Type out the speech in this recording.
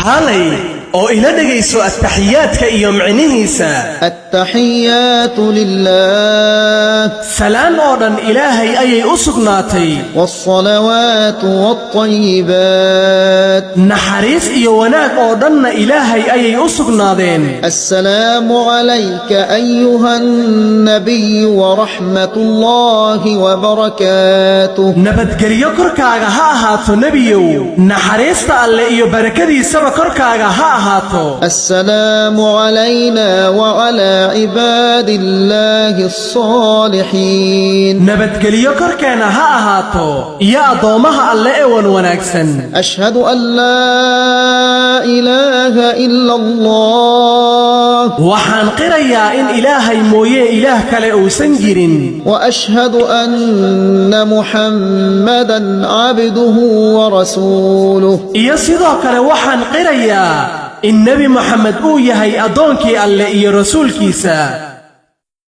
Kaalay oo ila dhegayso ataxiyaadka iyo micnihiisa. التحيات لله. Salaan oo dhan Ilaahay ayay u sugnaatay. والصلوات والطيبات. Naxariis iyo wanaag oo dhanna Ilaahay ayay u sugnaadeen. السلام عليك أيها النبي ورحمة الله وبركاته. Nabadgelyo korkaaga ha ahaato, nebiyow, naxariista Alle iyo barakadiisaba korkaaga ha ahaato. السلام علينا وعلى عباد الله الصالحين. Nabadgelyo korkeenna ha ahaato iyo addoommaha Alle ee wan wanaagsan. أشهد أن لا إله إلا الله. Waxaan qirayaa in Ilaahay mooye ilaah kale uusan jirin. وأشهد أن محمدا عبده ورسوله. Iyo sidoo kale waxaan qirayaa in Nebi Moxamed uu yahay addoonkii Alle iyo rasuulkiisa.